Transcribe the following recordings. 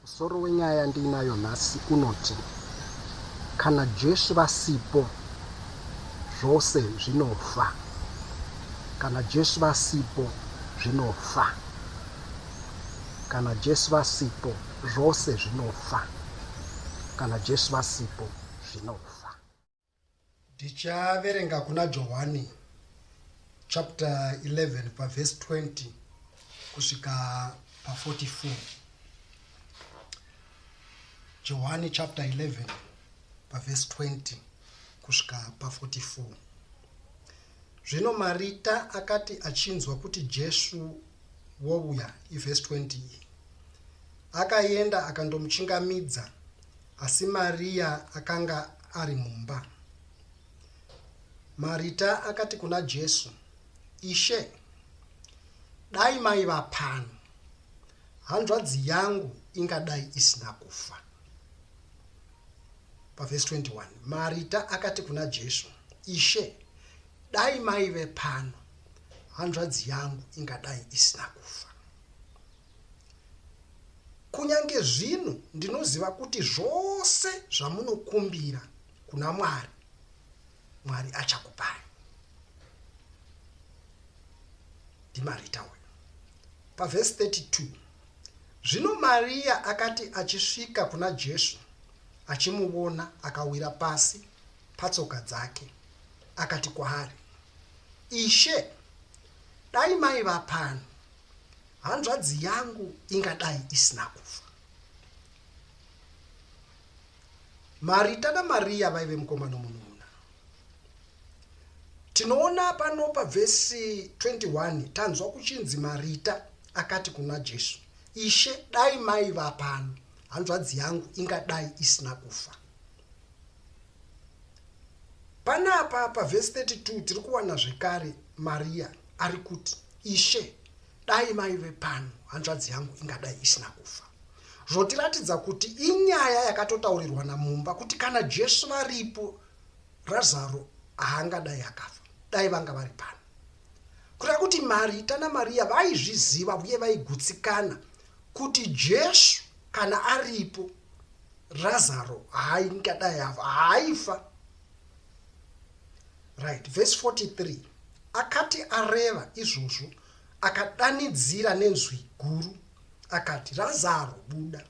Musoro wenyaya yandiinayo nhasi unoti Kana Jesu vasipo zvose zvinofa. Kana Jesu vasipo zvinofa. Kana Jesu vasipo zvose zvinofa. Kana Jesu vasipo zvinofa. Tichaverenga kuna Johani chapter 11 pavhesi 20 kusvika pa44. Johani chapter 11 pavhesi 20 kusvika pa44. Zvino Marita akati achinzwa kuti Jesu wouya, ivhesi 20 iyi, akaenda akandomuchingamidza Asi Maria akanga ari mumba. Marita akati kuna Jesu, Ishe, dai maiva pano, hanzvadzi yangu ingadai isina kufa. Pavhesi 21, Marita akati kuna Jesu, Ishe, dai maive pano, hanzvadzi yangu ingadai isina kufa. Kunyange zvino ndinoziva kuti zvose zvamunokumbira kuna Mwari, Mwari achakupai. NdiMarita uyu. Pavhesi 32, zvino Mariya akati achisvika kuna Jesu, achimuvona, akawira pasi patsoka dzake, akati kwaari, Ishe, dai maiva pano, Hanzvadzi yangu ingadai isina kufa. Marita naMariya vaive mukoma nomunun'una. Tinoona pano pavhesi 21 tanzwa kuchinzi Marita akati kuna Jesu, Ishe, dai maiva pano, hanzvadzi yangu ingadai isina kufa. Panapa pavhesi 32 tiri kuwana zvekare Mariya ari kuti, Ishe, dai maive pano, hanzvadzi yangu ingadai isina kufa. Zvotiratidza kuti inyaya yakatotaurirwana mumba kuti kana Jesu varipo, Razaro haangadai akafa, dai vanga vari pano. Kureva kuti Marita naMariya vaizviziva uye vaigutsikana kuti Jesu kana aripo, Razaro haaingadai afa, haaifa. Right, verse 43. Akati areva izvozvo, akadanidzira nenzwi guru akati, Razaro, buda!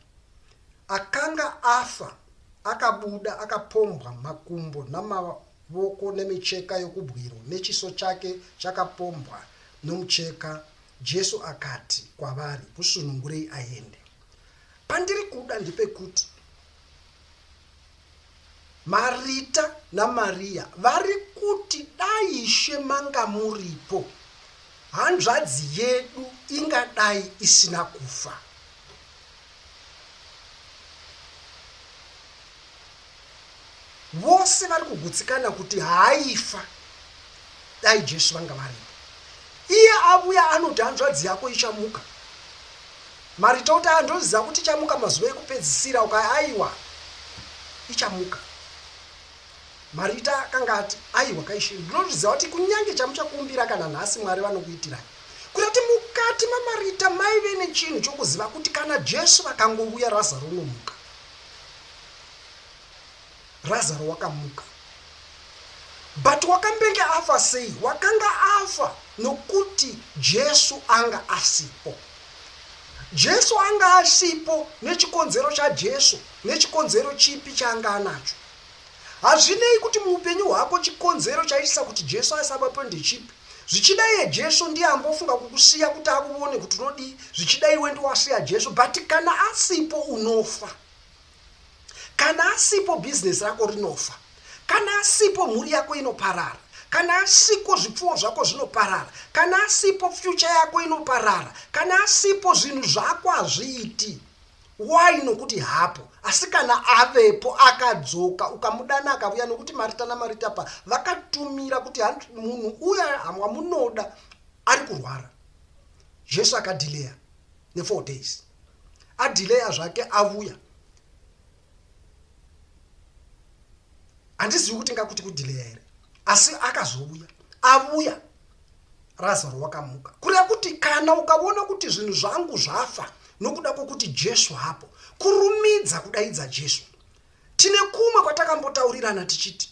Akanga afa akabuda akapombwa makumbo namavoko nemicheka yokubwiro nechiso chake chakapombwa nomucheka. Jesu akati kwavari, Musunungurei aende. Pandiri kuda ndepekuti Marita naMariya vari kuti dai Ishe manga muripo, hanzvadzi yedu ingadai isina kufa. Vose vari kugutsikana kuti haaifa dai Jesu vanga varipo. Iye avuya anoti hanzvadzi yako ichamuka. Marita oti ah ndoziva kuti ichamuka mazuva ekupedzisira uka aiwa ichamuka. Marita akanga ati aiwa kaishe ndinozviziva kuti kunyange chamuchakumbira kana nhasi Mwari vanokuitirai. Kurati mukati maMarita maive nechinhu chokuziva kuti kana Jesu vakangovuya Razaro unomuka. Razaro wakamuka. But wakambenge afa sei? Wakanga afa nokuti Jesu anga asipo. Jesu anga asipo nechikonzero chaJesu, nechikonzero chipi chaanga anacho. Hazvinei kuti muupenyu hwako chikonzero chaitisa kuti Jesu asavapo ndechipi. Zvichida iye Jesu ndiye ambofunga kukusiya kuti akuvone kuti unodii, zvichida iwe ndiwasiya Jesu, but kana asipo unofa. Kana asipo business rako rinofa. Kana asipo mhuri yako inoparara. Kana asiko zvipfuwo zvako zvinoparara. Kana asipo future yako inoparara. Kana asipo zvinhu zvako hazviiti. Why? Nokuti hapo. Asi kana avepo akadzoka ukamudana akavuya nokuti Marita naMarita pa vakatumira kuti munhu uya wamunoda ari kurwara. Jesu akadhileya ne4 days. Adhileya zvake avuya. Handizivi kuti ngakuti kudhileya here asi akazouya. Avuya Razaro wakamuka. Kureva kuti kana ukaona kuti zvinhu zvangu zvafa, nokuda kwokuti Jesu hapo. Kurumidza kudaidza Jesu. Tine kumwe kwatakambotaurirana tichiti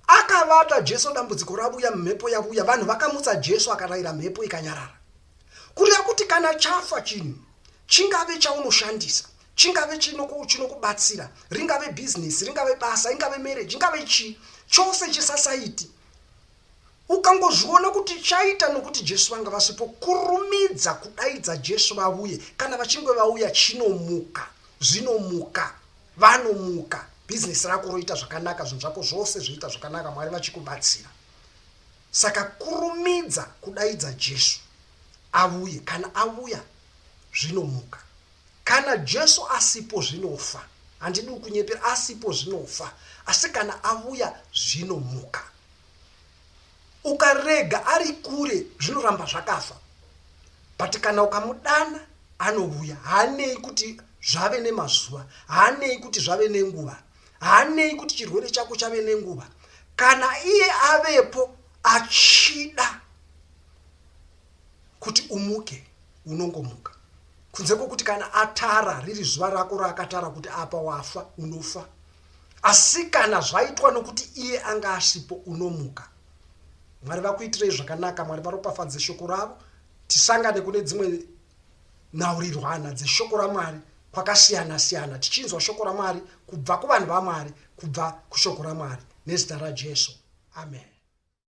akavata Jesu dambudziko ravuya mhepo yavuya vanhu vakamutsa Jesu akarayira mhepo ikanyarara. Kureva kuti kana chafa chinhu chingave chaunoshandisa chingave chinokubatsira ringave bhizinesi ringave basa ingave marriage ingave chii chose chisasaiti Ukangozviona kuti chaita nokuti Jesu vanga vasipo, kurumidza kudaidza Jesu vavuye. Kana vachinge vauya, chinomuka, zvinomuka, vanomuka, bhizinesi rako roita zvakanaka, zvinhu zvako zvose zvoita zvakanaka, Mwari vachikubatsira. Saka kurumidza kudaidza Jesu avuye. Kana avuya, zvinomuka. Kana Jesu asipo, zvinofa. Handidi kukunyepera, asipo zvinofa. Asi kana avuya, zvinomuka. Ukarega ari kure zvinoramba zvakafa but kana ukamudana anovuya haanei kuti zvave nemazuva haanei kuti zvave nenguva haanei kuti chirwere chako chave nenguva kana iye avepo achida kuti umuke unongomuka kunze kwokuti kana atara riri zuva rako raakatara kuti apa wafa unofa Asi kana zvaitwa nokuti iye anga asipo, unomuka. Mwari vakuitirei zvakanaka, Mwari varopafadze shoko ravo. Tisangane kune dzimwe nhaurirwana dzeshoko raMwari kwakasiyana siyana tichinzwa shoko raMwari kubva kuvanhu vaMwari, kubva kushoko raMwari nezita raJesu. Amen.